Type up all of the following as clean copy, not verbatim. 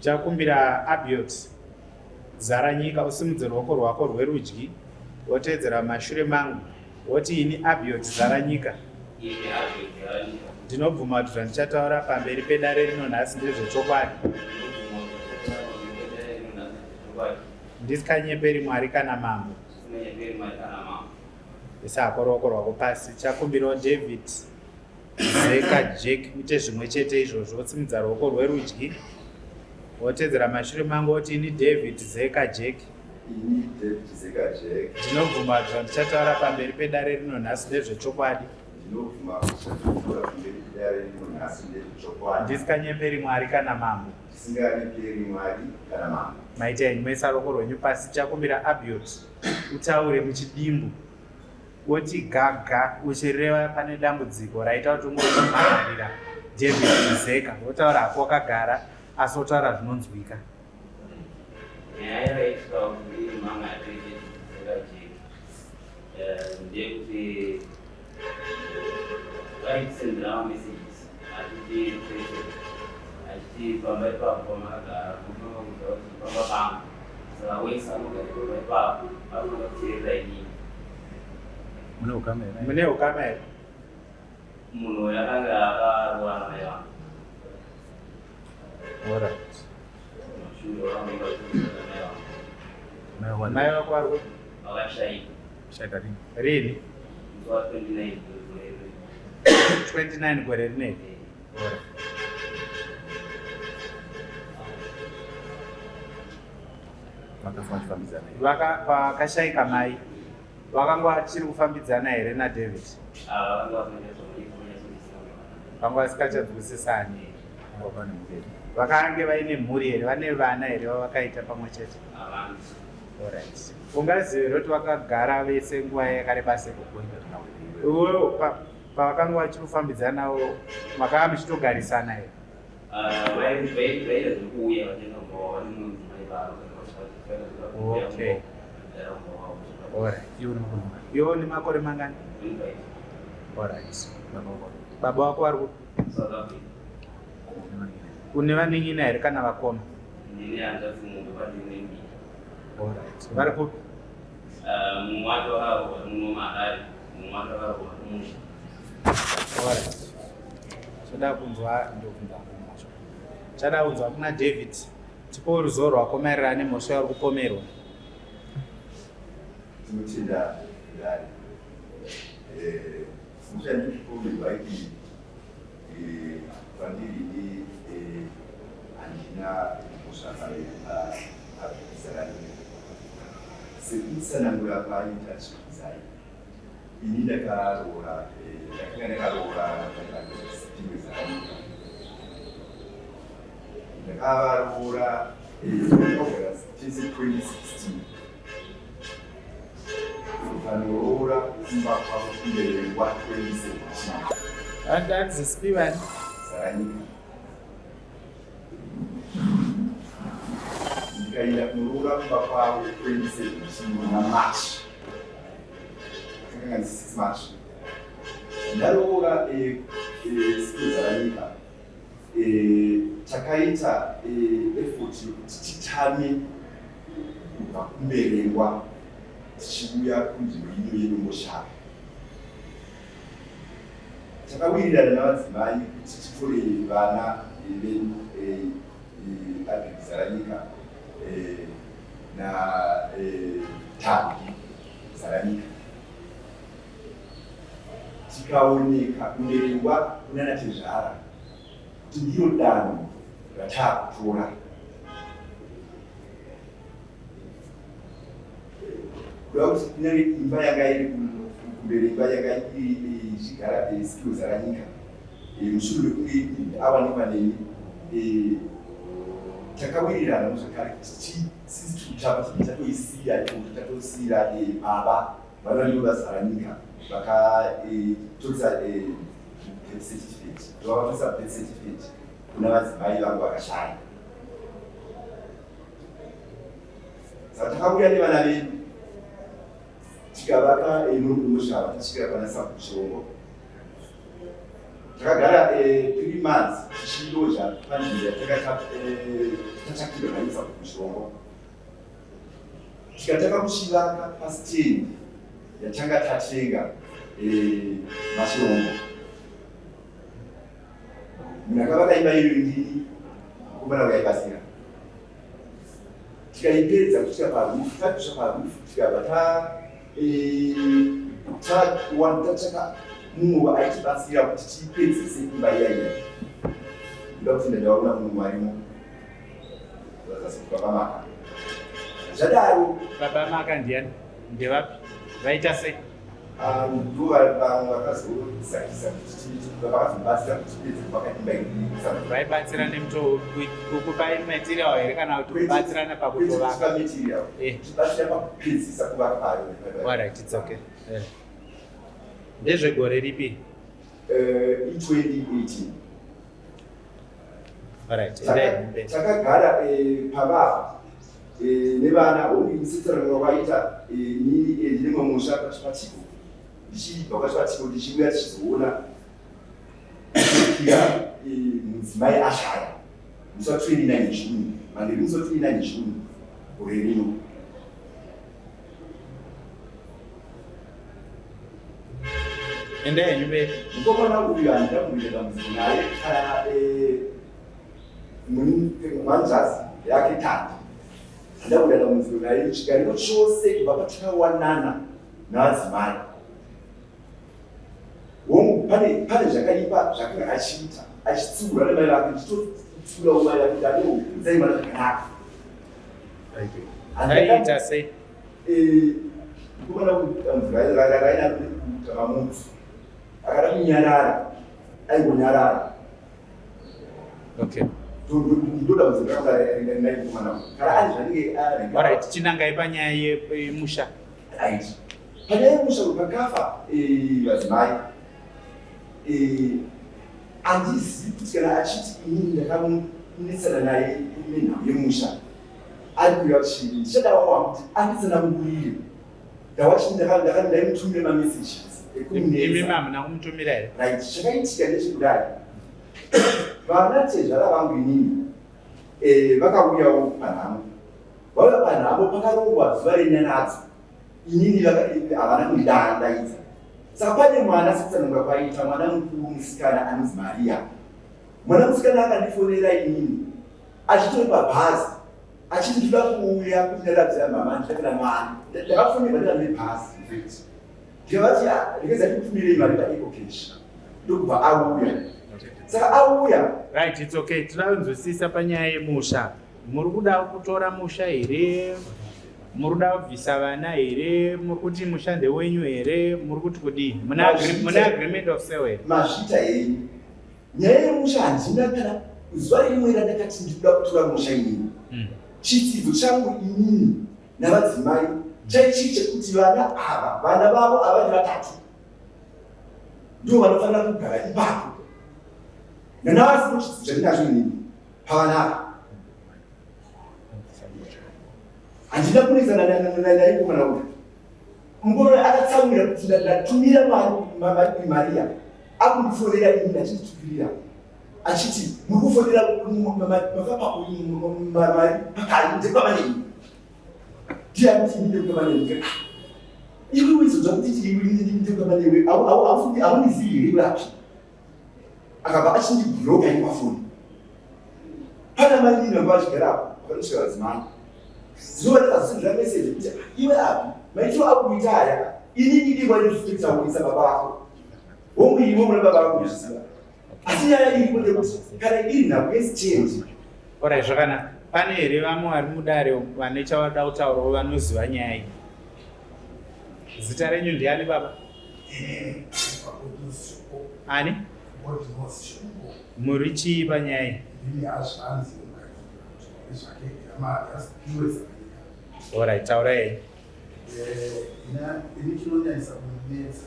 Chakumbira Abiot Zaranyika usimudze ruoko rwako rwerudyi woteedzera mumashure mangu woti ini Abiot Zaranyika ndinobvuma kuti zvandichataura pamberi pedare rino nhasi ndezvechokwadi ndisikanyeperi Mwari kana mambo. Isa hako ruoko rwako pasi. Chakumbirawo David Zeka Jack uite zvimwe chete izvozvo wosimudza ruoko rwerudyi wotedzera mashure mangu woti ini David Zeka Jack. Ini David Zeka Jack. Ndinobvuma kuti zvandichataura pamberi pedare rino nhasi ndezvechokwadi. Ndinobvuma kuti zvandichataura pamberi pedare rino nhasi ndezvechokwadi. Ndisikanyeperi Mwari kana mambo. Ndisinganyeperi Mwari kana mambo. Maita henyu maisa ruoko rwenyu pasi chakumbira Abiot utaure muchidimbu. Woti gaga uchireva pane dambudziko raita kuti unge uchimhan'arira David Zeka wotaura hako wakagara asi wotaura zvinonzwika. Nyaya yaitika kuti ndimhan'arire David Zeka Jeki eh, ndeyekuti vaitisendera mamessages achiti achiti pamba ipapo pamakagara munofanira kuziva kuti pamba pangu saka wese anogara pamba ipapo anofanira kuteerera inini. Mune ukama here? Mune ukama here? Munhu uyu akanga akaroora namai vangu. Alright. Mashure vangu vachiroora namai vangu. Mai vako vari kupi? Vakashaika. Shaika rini? Rini? Musi wa 29 gore rineri. 29 gore rineri? Vakashaika mai vakanga vachiri kufambidzana here naDavid? Vanga vasikachanzwisisani. Vakange vaine mhuri here? Vane vana here vavakaita pamwe chete? Alright. Ungazive here kuti vakagara vese nguva yakareba sei? Iwewe pavakanga vachiri kufambidzana navo makava muchitogarisana here? Okay. Alright. Iwe une makore mangani? Alright. Baba wako vari kupi? Une vanin'ina here kana vakoma? Alright. Vari kupi? Mumwe wacho akarohwa muno maHarare, mumwe wacho akarohwa kumusha. Alright. Chada kunzwa ndokunda kumusha. Chada kunzwa kuna David. Tipo ruzivo rwako maererano nemhosva yauri kupomerwa. Tinotenda dare. Eh, mhosva yandiri kupomerwa iyi eh, kwandiri ini eh, handina mhosva pabvisa Sekutsanangura kwaaita Zvikidzai, ini ndakaroora, eh, ndakanga ndakaroora Siphiwe Zaranyika. Ndakavaroora eh, takagara tese 2016 panoroora kumba kwavo kumberengwa 2017. Handanzi Siphiwe Zaranyika. Ndikaenda kunoroora kumba kwavo 2017 muna March. Akanga ndi 6 March. Ndaroora eh, eh, siku dzaranyika eh, takaita eh, effort yekuti titame kubva kumberengwa tichiuya kunzvimbo ino yeDomboshava. Takawirirana navadzimai kuti titore vana vedu Adric Zaranyika na Tambi Zaranyika tikaoneka kunerengwa kunana tezvara kuti ndiro danho rataakutora. Kuda kuti kunyange imba yanga iri kumberi imba yanga ichigara Sipiwe Zaranyika mushure mekunge awanikwa neni takawirirana zvakare kuti sisi tikuchapa tinge tatoisiya ikoto tatosiira baba vanova ndivo vaZaranyika vakatorisa birth certificate ndovakatorisa birth certificate kuna vadzimai vangu vakashaya. Saka takauya nevana vedu tikavaka ino mushava tasvikira pana Sabhuku Chirombo. Takagara 3 months tichiloja panzvimbo yatanga tatsvakirwa naisa kuchirongwa, tikatanga kuchivaka pasitendi yatanga tatenga machirongwa. Munhu akavaka imba iyoyo ndini, mukomana uyaibatsira. Tikaipedza kusvika paroof. Takusvika paroof, tikabva tatsvaka mumwe aitibatsira kuti tiipedzese imba iya iya. Ndoda kuti ndaona mumwe arimo baba Maka. Zvadaro, Baba Maka ndiani? Ndevapi? Vaita sei? Ndo vamwe vakazosakisa kuti vakazobatsira kuti tipedze kuvaka imba iyi. Vaibatsira nemutoo kukupai material here kana kuti kubatsirana pakutovaka? Material. Tibatsira pakupedzisa kuvaka payo. Alright, it's okay. Ndezvegore ripi? I2018. Alright, endai mberi. Takagara pavava nevana. Hongu, musetserano wakaita inini ndine mumwe musha pachipatiko, ndichibva kwachipatiko ndichiuya tichizoona kira mudzimai ashaya musi wa29 June, manheru musi wa29 June gore rino. Endai henyu mberi. Mukomana uyu handida kumboita dambudziko naye kana mwanzvazi yake Tandi. Handida kuita dambudziko naye chigariro chose kubva patakawanana navadzimai. Hongu, pane zvakaipa zvakanga achiita, achitsiura nemai vake, ndichitotsiurawo mai vake kuti adeudzai mwana zvakanaka. Aiita sei? Mukomana uyu dambudziko rainaro ndekuti mutsu akada kunyarara aingonyarara. Ndo dambudziko ranga mukomana kana ari zvanenge. Alright, chinangai panyaya yemusha. Right, panyaya yemusha pakafa vadzimai, handizivi kuti kana achiti inini ndakamunetsana naye nenhau yemusha ari kuya chii. Ndichadawawa kuti anditsanangurire ndawachiti ndaimutumira mamessages Imi ekumunetsa. Hamuna kumutumira here? Right, chakaitika ndechekudai: vana tezvara vangu inini vakauyawo panhamo. Vauya panhamo, pakarongwa zuva renyaradzo. Inini havana kundidaidza. Saka pane mwana, sekutsanangura kwaita mwana mukuru musikana anonzi Maria, mwana musikana akandifonera inini achitori pabhazi achiti, "Ndoda kuuya kunyaradzo yamama, ndida mwana." Ndakafonerwa ndina nebhazi. Infact ndikavati, "Ndikeza ndikutumirei mari paEcoCash." Ndokubva auya. Saka auya. Right, it's okay. Tinoda kunzwisisa panyaya yemusha. Muri kuda kutora musha here? Muri kuda kubvisa vana here? Muri kuti musha ndewenyu here? Muri kuti kudii? Mune agreement of sale here? Mazvita henyu. Nyaya yemusha, handina kana zuva rimwe randakati ndikuda kutora musha inini. Chitsidzo changu inini navadzimai chaichii chekuti vana ava, vana vavo ava nevatatu, ndo vanofanira kugara ipapo. Nanavasipo chitsidzo chandinacho inini pavana ava, handina kunetsana naye. Mukomana uyu, mukomana akatsamwira kuti ndatumira mari Maria akundifonera inini achinditukirira achiti, "Muri kufonera makapa mari pakari ndekwamanei?" Ndiye akuti, "Ini ndekwamanei?" Iwe wizodza kuti ndekwamanei, haundizivi here iwe? Akabva achindibloka ini pafoni. Pana mainini vanga vachigara apo, vakanosvika vadzimai zuva ndakazosendera meseji kuti, "Iwe api maitiro akuita aya? Inini dikwa ndizvitotaurisa baba vako. Hongu, iwe muna baba vako kuzviziva, asi nyaya iripo ndekuti kana iri nhau yesitendi." Alright, zvakanaka. Pane here vamwe vari mudare vane chavada kutaurawo, vanoziva nyaya iyi? Zita renyu ndiani, baba? Ani? Muri chii panyaya iyi? Ndini hazvanzi zvake yasipiwe Zakanyika. Alright, taurai henyu. Ini chinonyanyisa kundinetsa,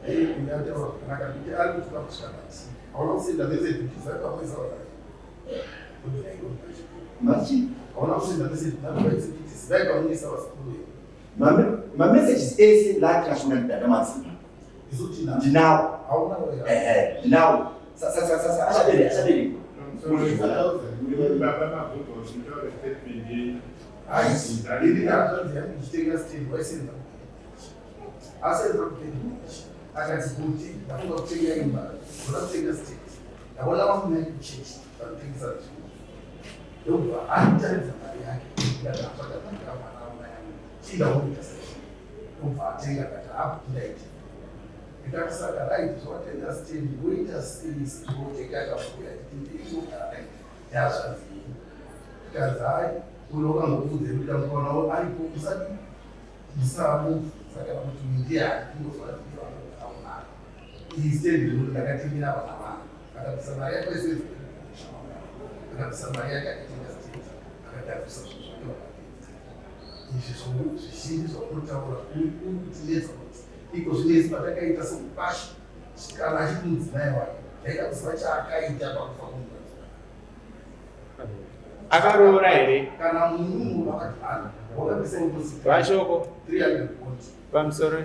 uyataura zvakanaka kuti ari kutora kusvika pati hauna kusenda meseji kuti zai pamwezi. Machi? Hauna kusenda meseji kuti zivai pamunoisa vasikuru. Mamessages ese lakashona ndidada madzima. Ndinawo. Ehe, ndinawo. Sasa achabereka, achabereka. Akati kuti ndafunga kutenga imba, ndoda kutenga stand, ndaona vamwe kuchechi vanotengesa zvinhu, ndobva anditaridza mari yake, ndikati atsvaga mwana wamai angu, chinda unoita sei? Ndobva atenga, akati hapo ndaita. Ndikati saka right, zvawatenga stand woita sei? Sezvotenga akafuya ndinogara yazvanzi, ndikanzi hai, uno wakangokuudza kuti kamukaonawo aripo usati musamubvunza kana kuti ndiani, ingozwa kuti iyi stand ndinoti ndakatengera vana vangu. Akabvisa mari yake yese, akabvisa mari yake, akatenga stand, akagadzirisa zvinhu zvake, vakapedza. Izvi zvizhinji zvaunotaura uri kutinetsa kuti iko zvinezi patakaita somukwasha, kana achiti mudzimai wake, ndaida kuziva chaakaita pakufa kwomukadzi wake. Akaroora here? Kana munhu vakadhana wakabvisa deposit Vashoko 300 bond. Pamusoro,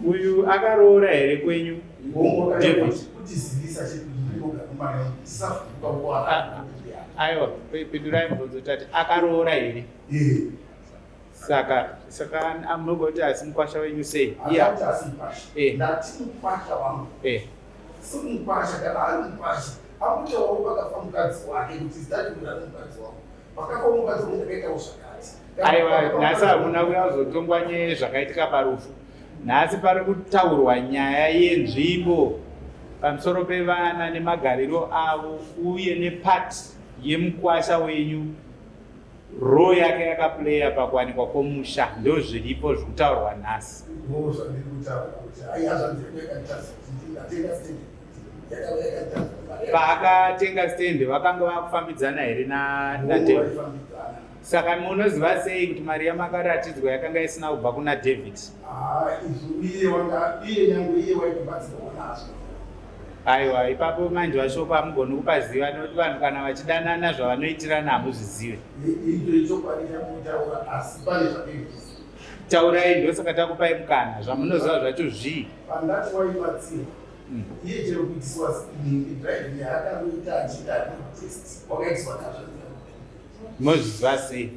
uyu akaroora here kwenyu? David. Kutizivisa chekuti tisavhunduka kuwana. Aiwa, pindurai mubvunzo. Tati akaroora here? Saka munogoti asi mukwasha wenyu sei? Iye Akati asi mukwasha. Ndati mukwasha wangu. Si mukwasha, kana ari mukwasha akutaurawo pakafa mukadzi wake kuti zita rimwe mukadzi wangu, pakafa mukadzi wangu ndakaitawo zvakati. Aiwa, nhasi hamuna kuya kuzotongwa nyaya yezvakaitika parufu. Nhasi pari kutaurwa nyaya yenzvimbo, pamusoro pevana nemagariro avo, uye nepart yemukwasha wenyu, role yake yakaplaya pakuwanikwa kwomusha. Ndo zviripo zviri kutaurwa nhasi. Ndo zvandiri kutaura kuti ai, hazvanzi yako yakanditaridza kuti ndatenga stand, yakauya yakanditaridza mari yake. Paakatenga stand, vakanga vakufambidzana here naDavid? Vaifambidzana. Saka munoziva sei kuti mari yamakaratidzwa yakanga isina kubva kuna David? Ah, izvo iye wanga iye, nyange iye waitobatsirwa nazvo. Aiwa, ipapo manje vashoko hamugoni kupaziva, nekuti vanhu kana vachidanana zvavanoitirana hamuzvizive. Icho ichokwadi chamunotaura, asi pane zvandinoziva. Taurai, ndosaka takupai mukana. Zvamunoziva zvacho zvii? Pandati waibatsirwa, iye chero kuitiswa driving yaakangoita achiita test wakaitiswa nazvo. Munozviziva sei?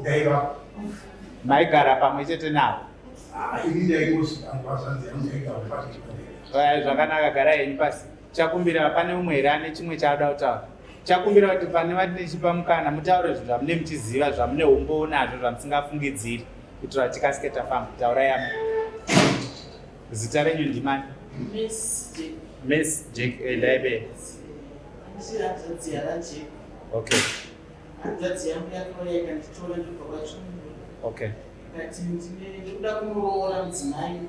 Ndaiva. Maigara pamwe chete navo? Ini ndaingosvika nguva zvanzi yangu, ndaigara pati. Zvakanaka, garai henyu pasi. Chakumbira, pane umwe here ane chimwe chaada kutaura? Chakumbira kuti pane vatine mukana mutaure zvinhu zvamune muchiziva, zvamune umbowo nazvo, zvamusingafungidziri, kuitira kuti tikasike tafamba. Taurai ama. Zita renyu ndimani? Miss Jack. Miss Jack, ndaibe. Handisi hanzvadzi yavaJack. Hanzvadzi yangu yakauya ikanditora ndobva kwaChungu. Kati ndine ndikuda kumuroora mudzimai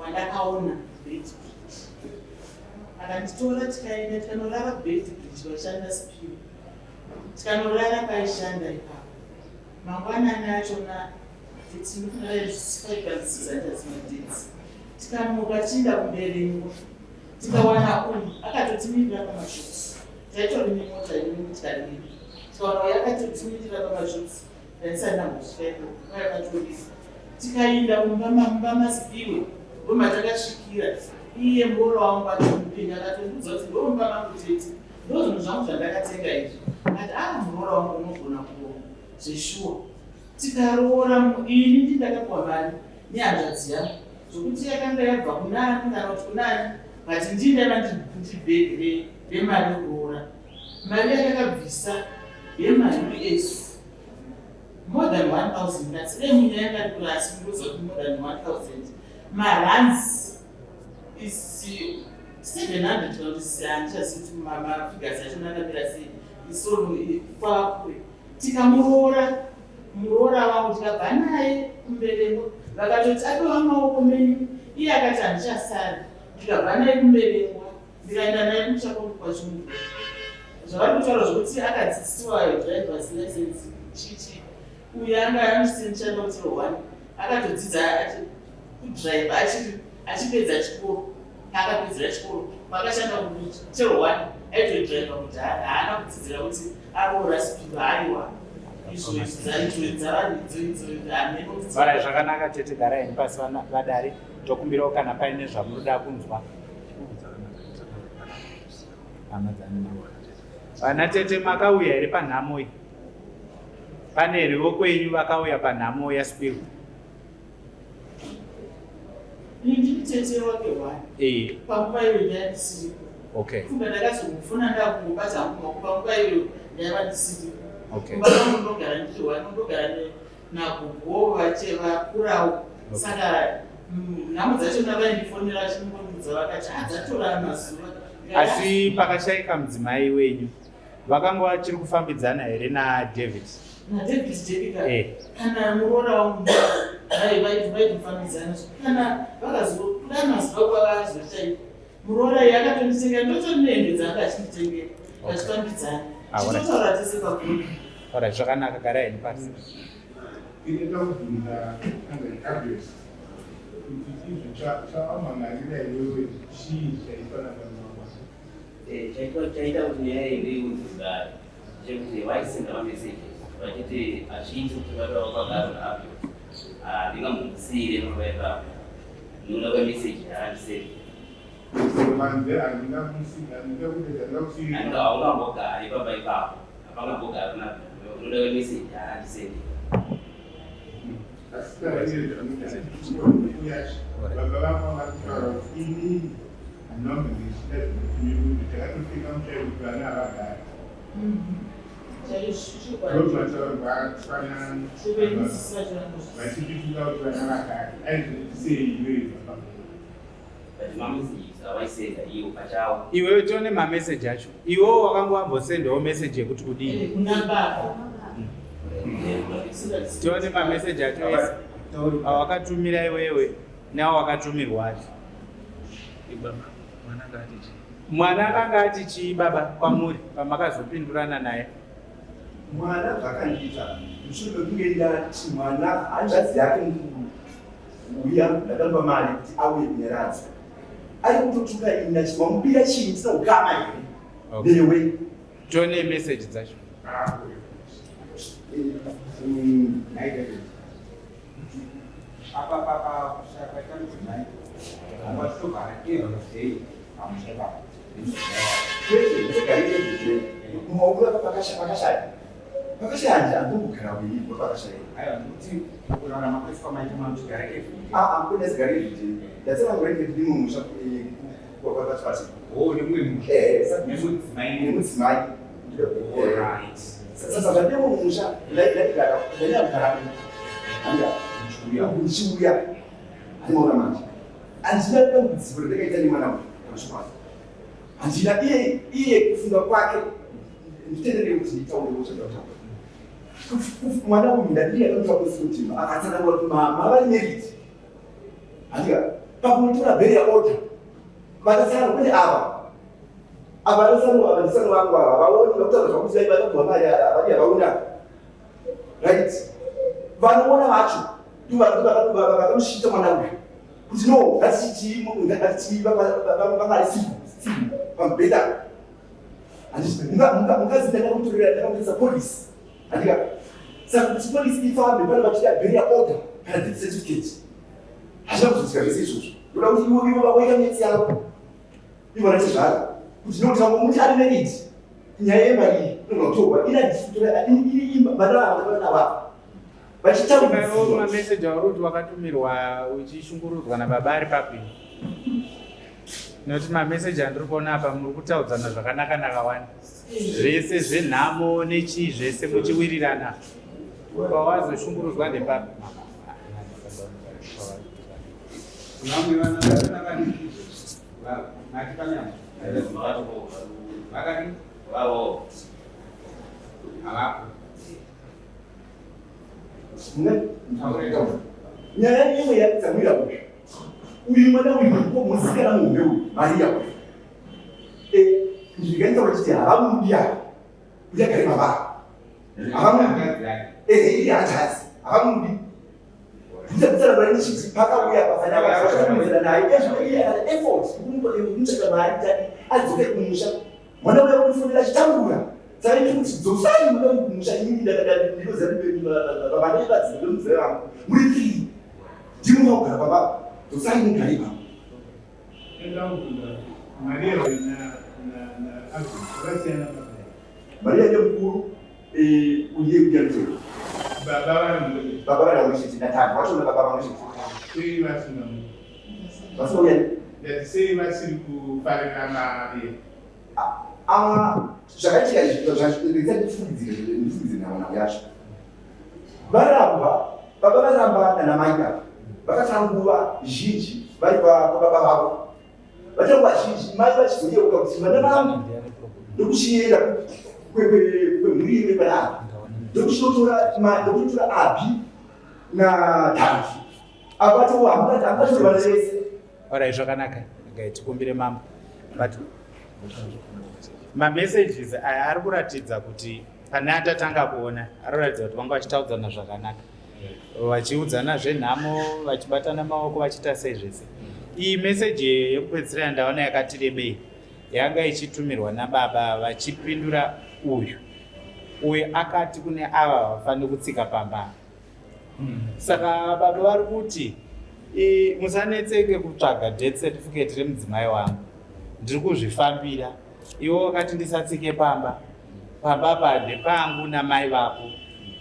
wandakaona Beitbridge. Akanditora, tikaenda tikanorara kuBeitbridge, vashanda Spiwe. Tikanorara paishanda ipapo. Mangwanani achona tinofanira 5 past 6. Tikamuka tichienda kuMberengwa, tikawana uyu akatotimirira pamashops. Taitori nemota imwe, tikarira, tikawana uyu akatotimirira pamashops. Ndaisati ndambosvika ikoko, akatorira. Tikaenda mumba maSipiwe, ndomatakasvikira. Iye muroora wangu atomupenyu, akatondiudza kuti ndomumba mangu tete, ndo zvinhu zvangu zvandakatenga izvi. Ati a muroora wangu unogona kuronga zveshuwa. Tikaroora. Ini ndindakapiwa mari nehanzvadzi yangu, zvokuti yakanga yabva kunani kana kuti kunani, but ndii ndaiva ndibhegi remari yekuroora. Mari yatakabvisa yemaUS more than 1000 rands. Dai munyaya yanga ri kurasi, ndinoziva kuti more than 1000 marands is 700 kana kuti handichazivi kuti mafigures achona akamira sei. Isoro kwava kure. Tikamuroora muroora wangu, tikabva naye kuMberengwa. Vakatoti apiwa maoko menyu, iye akati handichasari. Ndikabva naye kuMberengwa, ndikaenda naye kumusha kwangu kwaChungu. Zvavari kutaura zvokuti akadzidzisiwa drivers license chichi, uyu anga anosinichanda kuti one akatodzidza kudrive achipedza chikoro. Paakapedzera chikoro pakashanda kuchero one, aitodriva kudhara, haana kudzidzira kuti aroora Sipiwe. Aiwa, izvo dzavaidzo idzo hameno. Varai, zvakanaka tete, garai henyu pasi. Vadare. Tokumbirawo kana paine zvamunoda kunzwa. Hama dzani. Vana tete makauya here panhamo iyi? Pane here vokwenyu vakauya panhamo yaSpiwe? Ini ndini tete wake one. Eh. Panguva iyo ndaiva ndisiripo. Okay. Funga ndakazomufona ndakungobata hangu maoko panguva iyo ndaiva ndisiripo. Okay. Kumba kwangu ndogara ndiri one ndogara nagogo vache vakurawo. Okay. Saka nhamo dzacho ndavaindifonera vachingondiudza vakati ah dzatora mazuva. Asi pakashaika mudzimai wenyu vakanga vachiri kufambidzana here naDavid? NaDavid Jekeka Eh. kana muroora wangu vaitofambidzana kana vakazokuda mazuva kwavazoita muroora iye akatonditengera ndotori nehembe dzaanga achinditengera vachifambidzana Ah, alright. titotaura tese pagroup. Alright, zvakanaka garai henyu pasi. Inoda kubvunza Gabriel kuti izvo chawamhan'arira iwewe chii chaitwa nababa vako? Chaitwa chaita kuti nyaya iyi iudzidare chekuti vaisenda mameseji vachiti hazviiti kuti vave vakagara naapo handingamusiire pamba ipapo nokuda kwemeseji yaandisenda. Panze handina kusiya, handina kuti handina kusiya. Haungambogari pamba ipapo, hapangambogari napo nokuda kwemeseji yaandisenda. Asi taura baba vako vakutaura kuti inini handina kumbenge ndichida zvekuti munhu takatopfeka muchairo kuti vana havagari. Ndozvataurwa kwana vachipituka kuti vana vagari. Aizviitisei iwewe baba? But mameseji avaisenda iwo pachawo. Iwewe tione mameseji acho. Iwewe wakanga wambosendawo meseji yekuti kudii? Kuna baba. Tione mameseji acho ese awakatumira iwewe neawakatumirwa acho. Mwana akanga ati chii baba kwamuri pamakazopindurana naye? Mwana zvakandiita mushure mekunge ndati mwana hanzvadzi yake mukuru uya ndakamupa mari kuti auye kunyaradzo ari kutotuka ini ndachiti wamubira chii tisina kukama here Okay. newe. Tione meseji dzacho. Apa papa kushaya kwaita mudzimai angwatogara every day pamusha ipapo. Kwete ndigare every day mumaoko pakashaya pakashaya handi andongogara weibva pakashaya. Aiwa, ndikuti kurarama kwese kwamaita mamuchigara every day. Aa kune sigare every day ndatsanangura kuti ndimwe musha kwapatipati. Oh, nemumwe musha. Nemudzimai. Nemudzimai. Alright. Sasa zvandemo musha ndaigara ndaigara hanga ndichiuya handiona manje handina dambudziko randakaita nemwana uyu pamashoko handina iye iye kufunga kwake nditenderei kuti nditaurewo zvandakutaura. Mwana uyu ndadii akamupa kusimutima akatsanangura kuti mama vari married handika pakunotora burial order vakatsana kune ava ava ndisano ava ndisano vangu ava vaoni vakutaura zvakuti dai vakapuwa mari vadi havaona right vanoona vacho vakamusvitsa mwana uyu kuti no ngatichitii ngatitii vangari siku siku pamubhedha mukadzi ndakamutorera ndakamutoresa polisi handika saka kuti polisi ifambe pane vachida burial order kana death certificate hazvina kuzoitika zvese izvozvo ndoda kuti ivo ivo vaoita metsi yavo ivo vana kuti nokuti vangomuti ari married nyaya yemba iyi inogona kutorwa ina imba vana ava vana vava vachitambudziwa. Mameseji auri kuti wakatumirwa uchishungurudzwa nababa ari papi? Nekuti mameseji andiri kuona apa muri kutaudzana zvakanaka nakawanda zvese zvenhamo nechii zvese muchiwirirana pawazoshungurudzwa ndepapi? Vamwe vana vana vadiki mati panyama vakadi Vavo. havapo. Nyaya imwe yatsamwira uyu uyu mwana uyu musikana muhombe uyu Maria uyu ndikaita vachiti havamudi ava kuti agare mavara havamudi iye hanzvadzi havamudi nditsara ndichiti pakauya pafanaa naye iye akati effort kumutsvaka mari tadi adzoke kumusha mwana uya kumufonera achitambura saka ndiri kuti dzosai mwana uyu kumusha inini ndinoziva vana vadzimai vemudzimai vangu muri three ndimi makugara pamba. Dzosai mugare ipapo. Maria ndiye mukuru eh, uye kuya mutero. Baba vari Baba vari vamwe chete natatu vacho baba vamwe chete. Sei vasina Vasina uya. Ndati sei vasiri kufarira Maria? Ah, zvakaitika izvi ndikufungidzire ndifungidzire nhau yacho. Varamba baba varamba nana mai ava vakatora nguva zhinji vari kwababa vavo vatora nguva zhinji mai vachizoyeuka kuti vana vangu ndokuchienda kwemhuri imwe pana abi ndokuchinotora ndokuchitora abi nadhanzi apato hamungatori vana vese. Alright, zvakanaka. Regai tikumbire mambo. But mamessages aya ari kuratidza kuti pane atatanga kuona ari kuratidza kuti vanga vachitaudzana zvakanaka vachiudzana zvenhamo vachibatana maoko vachiita sei zvese. Iyi meseji yekupedzisira yandaona yakati rebei yanga ichitumirwa nababa vachipindura uyu uyu akati kune ava havafaniri kutsika pamba. Saka baba vari kuti musanetseke kutsvaga death certificate remudzimai wangu, ndiri kuzvifambira. Iwo wakati ndisatsike pamba, pamba pa ndepangu namai vako,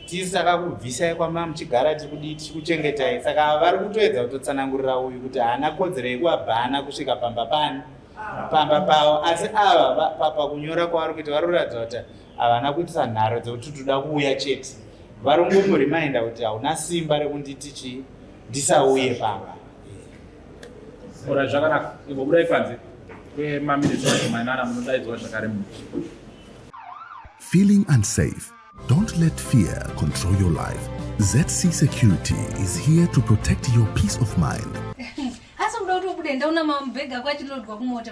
tisu takakubvisai kwamanga muchigara tikudii tichikuchengetai. Saka vari kutoedza kutotsanangurira uyu kuti haana kodzero yekuvabhana kusvika pamba pani pamba pavo, asi ava pakunyora kwavari kuita vari kuratidza kuti havana kuitisa nharo dzekuti toda kuuya chete. Vari kungomurimainda kuti hauna simba rekunditi chii ndisauye pamba. Ora zvakanaka, imbobudai panze kwemaminitsi mashomanana munodaidzwa zvakare munhu. Feeling unsafe? Don't let fear control your life. ZC Security is here to protect your peace of mind. Asi kuda kuti ubude ndaona mabhegi ako achilodwa kumota.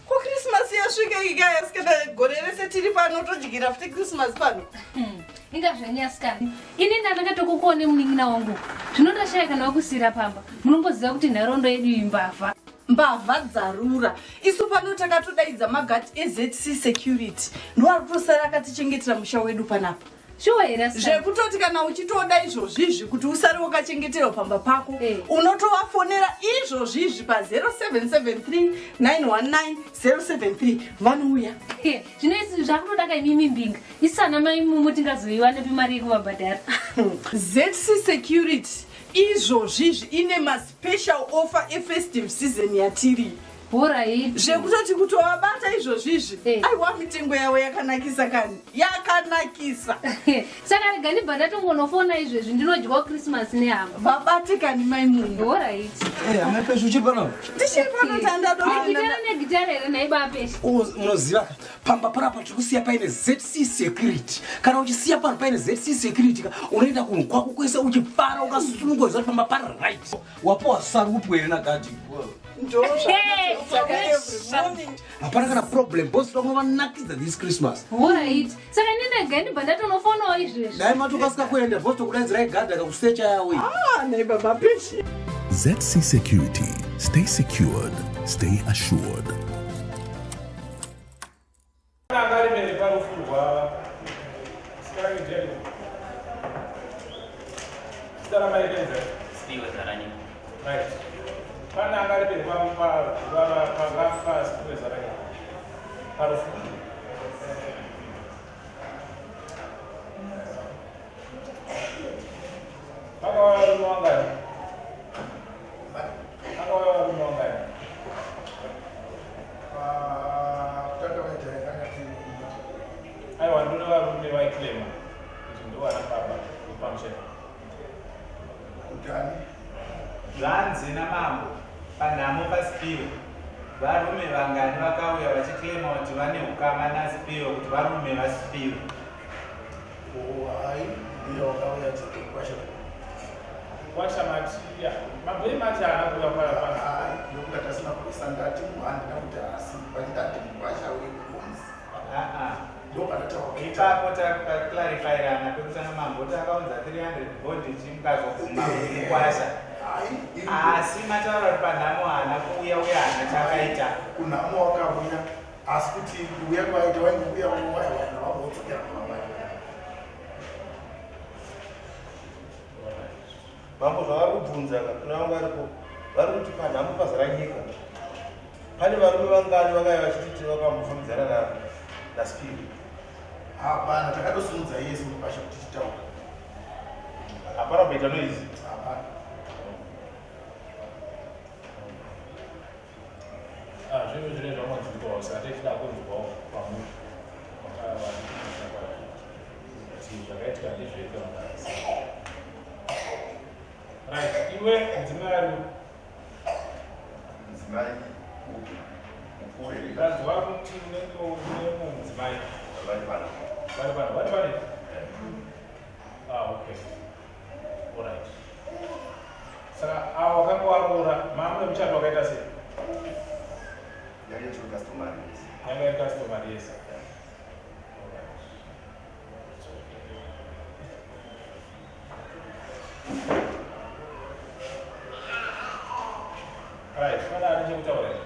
Ko Christmas yasvika ikaya asikana gore rese tiri pano todyira futi Christmas pano. Inga zvenyu asikana. Ini ndandakatokukuone munin'ina wangu. Zvino ndashaya kana wakusiira pamba. Munomboziva kuti nharaunda yedu iyi mbavha. Mbavha dzarura. Isu pano takatodaidza magati eZC Security. Ndiwo ari kutosara akatichengetera musha wedu panapa. Shuwa here asikana? Zvekutoti kana uchitoda izvozvizvi kuti usare wakachengeterwa pamba pako, unotovafonera izvozvizvi pa 0773 919 073 vanouya. Zvino isu zvakutoda ka imimi mbinga. Isu ana mai Mumu tingazoiwanepi mari yekuvabhadhara? ZC Security izvozvizvi ine maspecial offer efestive season yatiri. Horaiti. Zvekutoti kutovabata izvozvizvi aiwa mitengo yavo yakanakisa kani, yakanakisa. Saka rega ndibva ndatongonofona izvezvi ndinodyawo Christmas nehama. Vabate kani mai Mumu. Horaiti. Amai Peshu uchiri pano? Ndichiri pano tandado. Negitara negitara here nhai baba Peshu? Unoziva pamba panapa tiri kusiya paine ZC Security. Kana uchisiya pano paine ZC Security ka unoenda kunhu kwako kwese uchifara ukasununguka uchiziva kuti pamba pari right. Wapuwa sarupu here nagadhi? Hapana kana problem boss vanonakidza this Christmas. Alright. Saka ndinega ndibva ndatonofonawo izvezvi. Dai matokasika kuenda boss tokudaidzirai gadhi akakusecha yawe. Ah, nei baba Peshu. ZC Security. Stay secured. Stay assured. Aiwa ndine varume vaiklema kuti ndovana baba vepamusha. Zvanzi namambo panhamo paSipiwe, varume vangani vakauya vachiklema kuti vane ukama naSipiwe kuti varume vaSipiwe? Hai, ndiye wakauya chete kwasha. Kwasha mati, ya, mabhei mati haana kuuya kwa kwa. Hai, ndokuti tasina kuisa ndati handina kuti asi vachiti mukwasha wekunzi. Ndopandataura. Ipapo taclarifyirana pekutanga mambo takaunza 300 bond chimukazobvuma kuti mukwasha. Asi mataura kuti panhamo haana kuuya uye haana chakaita. Kunhamo wakauya asi kuti kuuya kwaita waingouya waiwana vamodzokera kumamai. Mambo zvavari kubvunza ka kuna vangu varipo. Vari kuti panhamo pazara nyika. Pane varume vangani vakauya vachiti vakamufambidzana na naSpiri? Hapana, takatosimudza iye semupasha kuti titaure. Hapana kumboita noise. Hapana. Ah, zvinhu zvine zvamanzwikwawo saka tichida kunzwawo kwamuri kuti zvakaitika ndezvei kana kuti Right, iwe mudzimai ari upi? Mudzimai upi? Mukuru here? Ndanzwa kuti unenge une mumwe mudzimai. Vari pano. Vari pano. Vari pano? Ah, okay. All right. Saka awo wakanga waroora, maamune muchato wakaita sei? Yanga iri customary. Yanga iri customary, yes. All right. Right, pana ane chekutaura here?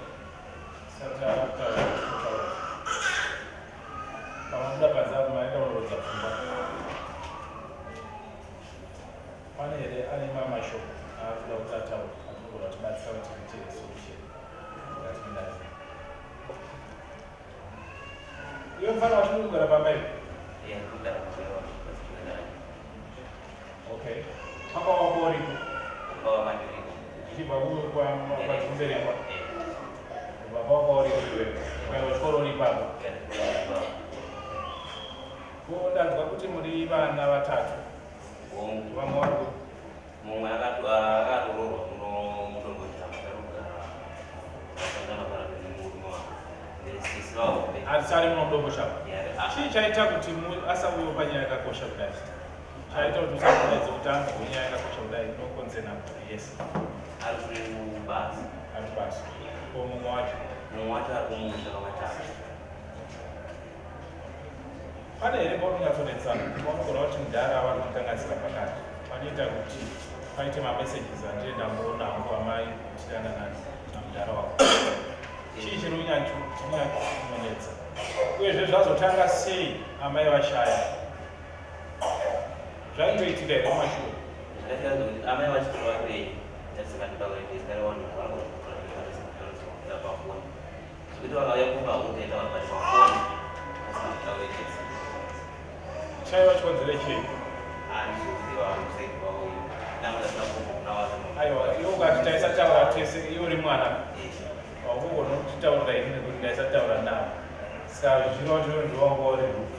Sati akutaura kutaura. Pamabuda panze apo maenda kunorodza pfungwa. Pane here ane mamwe mashoko aakuda kuti ataure atinogona kutibatsira kuti tiite solution yatinoda. Iwe mfana wacho uri kugara pamba iwe? Yeah, ndikugara pamba iwe. Okay. Pamba wako uripo? Pamba wako ndiripo. Zvichibva kwakumberekwa? Baba wako uripo iwe? Ukaenda kuchikoro uri ipapo? Ko ndanzwa kuti muri vana vatatu. Vamwe vari kupi? Mumwe akatoroorwa muno muDomboshava akarogara akasangana panapa nemurume wake. Then sisi vahombe. Asi ari muno muDomboshava? Yeah, Chii chaita kuti asauyewo panyaya yakakosha kudai? Chaita kuti usamudaidze kuti anzwe nyaya yakakosha kudai inokonzena mhuri yese? Ari kubasa. Ari kubasa. Ko mumwe wacho? Mumwe wacho ari kumusha kwaMatanga. Pane here paunonyatsonetsana paunogona kuti mudhara vari kundikanganisira pakati panoita kuti paite mamessages andine ndamboona hangu amai kutirana namudhara wako chii chiri kunyanyonetsa uyezve zvazotanga sei amai vashaya zvaingoitika here kumashure Zvakaitika kuti amai vachitora vapenyu pafoni zvekuti vakauya kumba haungaita vanhu vari pafoni vasina kutaurikisa chaiva chikonzero chei handizoziva musaidi wavo iyo aiwa iwe ukati taisataura tese iwe uri mwana haungogona kutitaurira ini nekuti ndaisataura navo saka zvirova ndinondiwanga uri rufu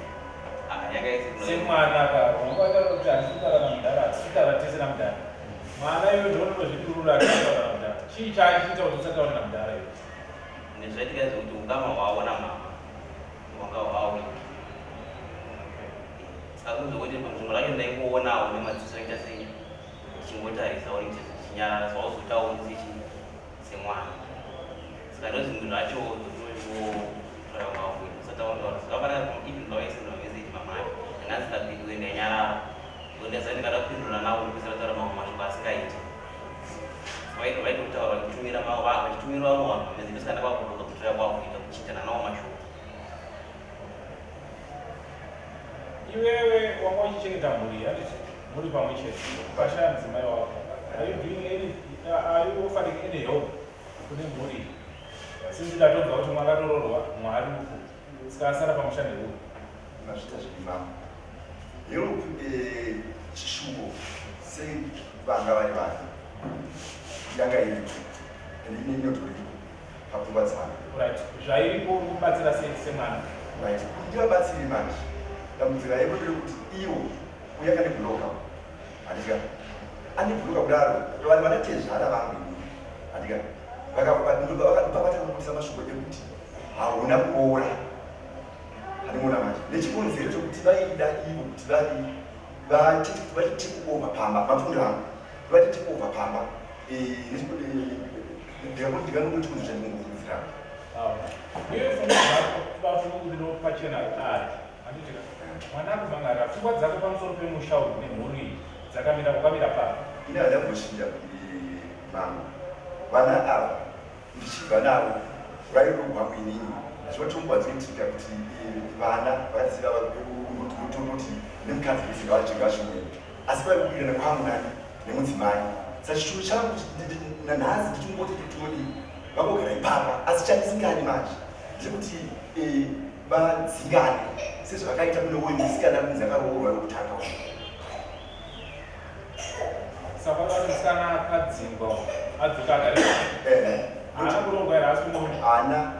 semwana ka wanga kuti handisi kutaura namudhara hatisi kutaura tese namudhara Mwana iwe ndonotozvidurura akataura namudhara. Chii chaachiita kuti usataure namudhara iwe? Nezvaitika zvekuti ukama hwavo namama hwanga hwawe. Saka kuzoti panzvimbo racho ndaingoonawo nemadziso aita sei ndichingotarisa uri chinyarara zvawazotawo sechi semwana. Saka ndozvimwe zvacho zvototora maoko usataura saka pana even pavaisenda mameseji mama acho ndanga ndisingapindure ndainyarara. Ndonetsa ndikada kupindura navo ndopedzisira taura mamwe mashoko asingaiti. Vaito vaitotaura vachitumira vachitumira vamwe vanhu vameze ndosaka ndakavakuruka kutora kwakuita kuchinjana nawo mashoko. Iwewe wanga uchichengeta mhuri handiti muri pamwe chete pashaya mudzimai wako. Are you doing any are you offering any help kune mhuri iyi? Since ndatonzwa kuti mwakatororwa mwari uku saka asara pamusha ndeuyu. Mazvita zviri mambo. Help eh, chishuwo sevanga vari vana yanga iripo and ine inotoriko papfungwa dzangu. Right, zvairipo uri kubatsira sei semwana? Right, kuti ndivabatsire manje dambudziko raipo nderekuti iwo uya akandibloka handika andibloka kudaro vanhu vanatezvara vangu inini handika vakatanga mashoko ekuti hauna kuroora Handimuona manje nechikonzero chokuti vaida ivo kuti vari vati vati take over pamba mapfundo angu vati take over pamba ndinganongoti chikonzero chandinongofungidzira iwe pfungwa dzako toda kuti pachena ari handiti mwana akumangara pfungwa dzako pamusoro pemusha uyu nemhuri iyi dzakamira wakamira papi ini handina kumbochinja mambo vana ava Ndichibva navo vairogwa kuinini zvinotombwa dzinoitika kuti vana vaziva tototi nemukadzi vese ngavachega zvimwe asi vaikuwirirana kwangu nani nemudzimai. Saka chishuwo changu nanhasi ndichingoti kuti vangogara ipapa, asi chandisingadi manje ndechekuti vadzingane sezvavakaita kune uyu musikana kunzi akaroorwa wekutanga uyu. Saka vati musikana akadzingwa adzoka agare. Haana kuroorwa here asi murume? Haana,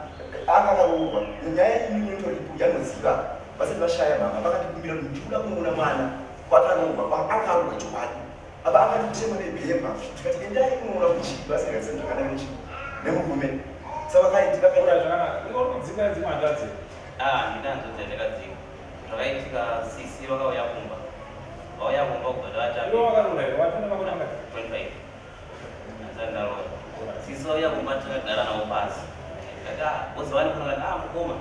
anga akaroorwa. Nyaya iyi inotoripo yanoziva vasati vashaya mama vakatikumbira kuti ndikuda kunoona mwana kwakaroorwa, akaroorwa chokwadi. Apa akatitema nebhemba tikati endai kunoona kuchii vasingazivi zvakanaka nechii nemurume. Saka vakaiti vakaita zvakanaka. Iwe uri kudzinga dzimwe hanzvadzi? Ah, handina hanzvadzi yandakadzinga. Zvakaitika sisi vakauya kumba. Vauya kumba kubva ndavatambira. Iwe wakaroora here? Watone makore mangani? 25. Handisati ndaroora. Sisi vauya kumba takagara navo pasi. Ndikati ah, boss vanifona vakati ah mukoma.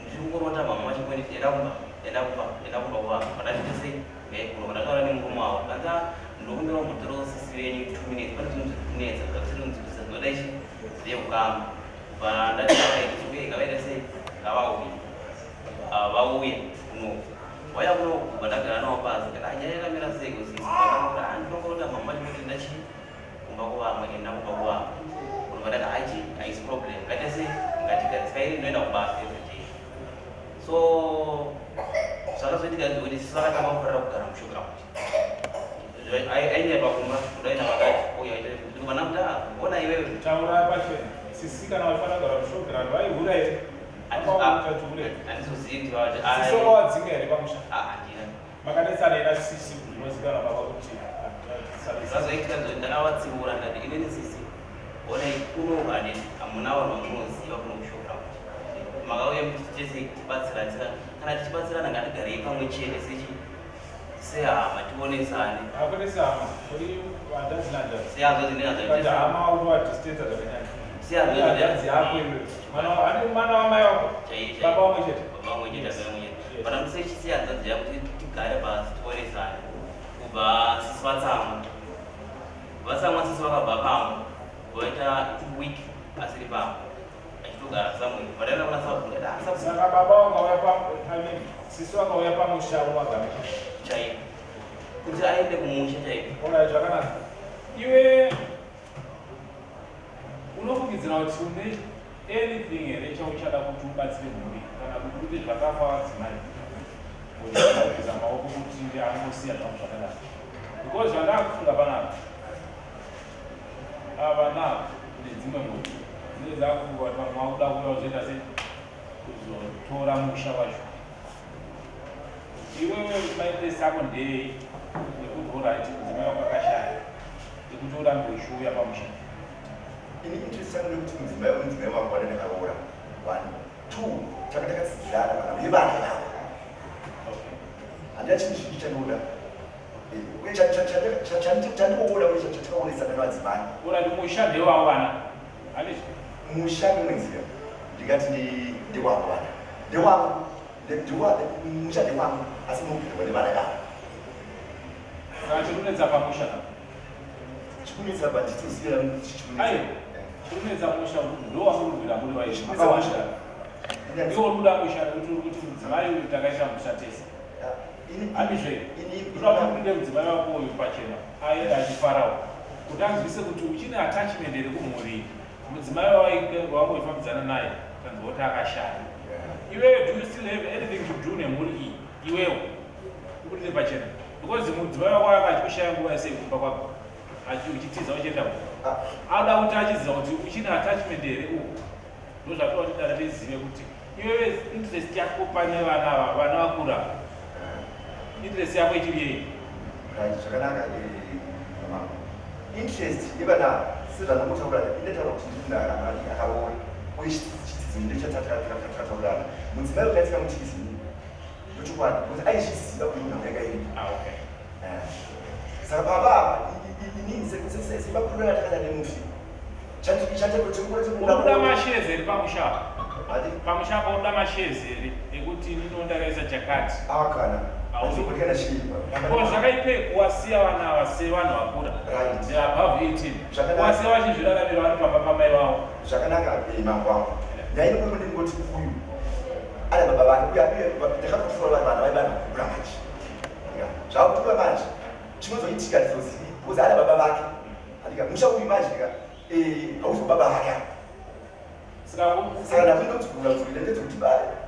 Ndiri kungorota mama vachingonditi enda kumba, enda kumba, enda kumba kwavo. Pandati sei? Ndaikurova ndataura nemurume wavo kanzi ah ndokumbira kumbotorawo sisi venyu 2 minutes pane zvinhu zviri kunetsa zvatisiri kunzwisisa zvinoda ichi zvehukama. Kubva ndati alright uye ngavaita sei ngavauye. Ah, vauya kunoku. Vauya kunoku kubva ndagara navo pasi ndikati ah nyaya yakamira sei ko sisi. Vakangoti ah ndinongorota mama vachingoti enda chii kumba kuvamwe enda kumba kuvamwe. Kubva ndati ah ichi haisi problem ngaite sei ngatigarisai ndinoenda kubasa everyday. So zvakazoitika ndezvekuti sisi vakatanga kufarira kugara mushowground. Ainyepa kumba kudaina vakati ouya aita ndikubva ndamuti ah ona iwewe. Taura pachena. Sisi kana vachifanira kugara mushowground vaihura here? Handizozivi kuti vati Sisi wakawadzinga here pamusha? Ah handina. Makanetsana here nasisi zvinozivikanwa baba kuti Zvazoitika ndezvekuti ndakavatsiura ndikati inini sisi honai kuno hamuna vanhu vamunoziva kuno kushowground. Makauya muchiti tese tibatsirane saka kana tichibatsirana ngatigarei pamwe chete sechi sehama tionesane. Hakwete sehama, kuri hanzvadzi nehanzvadzi. Sehanzvadzi nehanzvadzi. Ukati hama unovadistansa zvakanyanya. Sehanzvadzi Hanzvadzi yako iwewe. Mwana ane mwana wamai wako. Chaiye chaiye. Baba vamwe chete. Baba vamwe chete, amai vamwe chete. But I'm sehanzvadzi yako tigare pasi tionesane. Kubva sisi vatsamwa. Vatsamwa sisi vakabva pamba. Voita week asiri pamba. Achitogara somewhere. But kuna sabhuku ndikati ah sabhuku. Saka baba vakauya pa I mean sisi vakauya pamusha unovagamuchira. Chaipo. Kuti aende kumusha chaipo. Alright, zvakanaka. Iwe unofungidzira kuti une anything here chauchada kuti ubatsire mhuri kana kuti ute zvakafa vadzimai kugeza maoko kuti angosiya zvangu zvakadaro because zvandakufunga panapa ava vana nedzimwe mhuri dzinenge dzakufunga kuti vamwe vakuda kuuya kuzoita sei kuzotora musha wacho iwewe mainterest ako ndei nekuti alright mudzimai wako akashaya ekuti urambe uchiuya pamusha Ini interest yangu nekuti mudzimai mudzimai wangu wane ndakaroora. One, two, tanga takatsidzirana vana vevana ivavo. Handina chinhu chidiki chandinoda. Uye chandinoona uye chatakaonesana nevadzimai. Alright, musha ndewavo vana handiti? Musha nemwe nzira ndingati ndewavo vana. Ndewavo. Musha ndewangu asi unogirwa nevana ivavo. Saka chikunetsa pamusha ka? Chikunetsa pa nditoziva chikunetsa. Aiwa, chikunetsa musha ndo wamuri kurwira muri vaizvi makawanda. Ndiwo uri kuda musha nekuti uri kuti mudzimai uyu takaita musha tese. Handizve? Unoda kuti uinde mudzimai wako uyu pachena aende achifarawo kuti anzwise kuti uchine attachment here kumhuri mudzimai wawangoifambidzana naye tanzwa kuti akashaya. Iwewe do you still have anything to do nemhuri iyi iwewe ubudire pachena because mudzimai wako anga achikushaya nguva yese kumba kwako uchitiza uchienda kumba anoda kuti achiziva kuti uchine attachment here uku ndozvatoda kuti dare rizive kuti iwewe interest yako pane vana ava vana vakura interest yako ichiri yei. Right, zvakanaka mama. Interest yevana sezvandangotaura ndataura kuti ndiri munhu akaroora uye chitsidzo ndechatakautaurana mudzimai ukaitsika mutizi ndochokwadi because aizviziva kuti munhu yanga iripo. Saka baba ava inini sebakurana takada nemufi unoda mashares here pamusha apa? Pamusha apa unoda mashares here ekuti inini ndakaisa chakati? Kana ko zvakaipe kuwasiya vana ava sevanhu vakura, they are above 18, kuwasiya vachizviraramira vari pamba pamai vavo? Zvakanaka mambo wangu, nyaya inokuti ndingoti uyu ana baba vake uye ndakatotora vanhu vana vai vanhu vakura manje, zvakutura manje chinozoitika ndizozivi because ana baba vake. Andika musha uyu manje ka eh hausi baba vake. Saka ndakunodzikura kuzoita ndedzekuti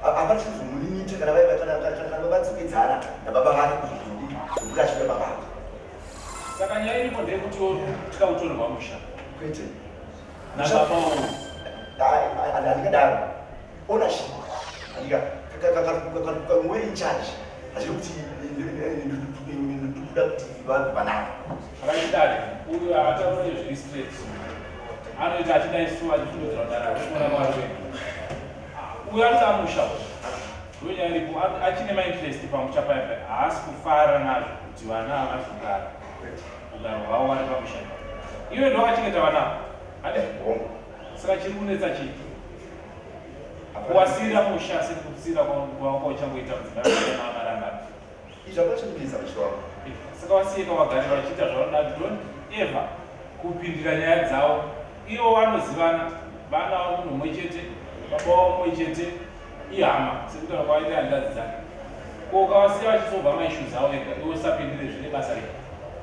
hapana chinozomulimita kana vaiva kana kana vadzokedzana nababa vake kuzozodii kuti achida baba vake. Saka nyaya iripo ndeyekuti tika kutorerwa musha. Kwete. Nababa wangu. Handikadaro. Ownership. Handika kanguve in charge. Hazviri kuti ndikuda kuti vanhu vanaka. Rakidare uyu haataure zviri straight. Anoita achida isu achifungidzira kuti arikuona mwari wedu. Uyu anoda musha uyu. Ndonyaya iripo achine mainterest pamusha paya paya haasi kufara nazvo kuti vana havasi kugara. Ugaro hwavo vari pamusha ipapo. Iwe ndowakachengeta vana ava. Hande? Saka chiri kunetsa chii? Kuwasiira musha sekusiira kwawanga uchangoita mudzimai wako naamarangano. Izvi hapana chinonetsa musha wangu. Saka wasiye kawagare vachiita zvavanoda don't ever kupindira nyaya dzavo. Ivo vanozivana vana vavo munhu mumwe chete, baba wavo mumwe chete, ihama sekutaura kwavaita hanzvadzi dzake. Ko ukavasiya vachisolva maissues avo vega iwe usapindire zvine basa rei?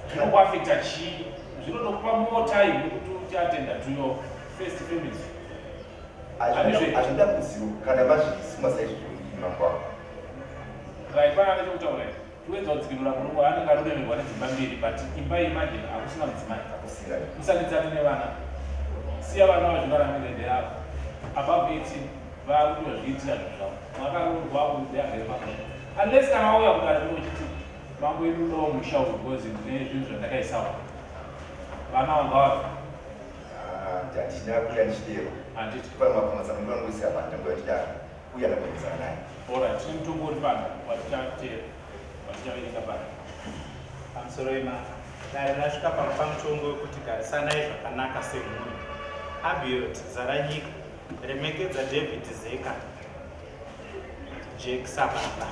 Zvinokuafecta chii? Zvinotokupa more time yekuti uchiatenda to your first family. Hazvina dambudziko kana mazvisuma saizvozvo mambo wangu. Right, pana ane chekutaura here? Tikuedza kudzikinura murume anenge aroremerwa nedzimba mbiri but imba iyi manje hakusina mudzimai. Hakusina. Usanetsane nevana. Siya vana vazviraramire ndeyavo. Above 18 vakutozviitira zvinhu zvavo. Makaroorwa ude agere pamusha. Unless kana wauya kudare kuno uchiti mambo edu udawo musha uyu because ndine zvinhu zvandakaisawo. Vana vanga vapi? Handina kuya ndichidero. Handiti. Pane mapamazano ndinokuisa apa ndambuya ndidaro. Uye anopamazana naye. Alright, tine mutongo uri pano watichateera watichaverenga pano. Pamusoro imama. Dare rasvika pakupa mutongo wekuti garisanai zvakanaka semhuri. Abiot Zaranyika, remekedza David Zeka Jack sababa.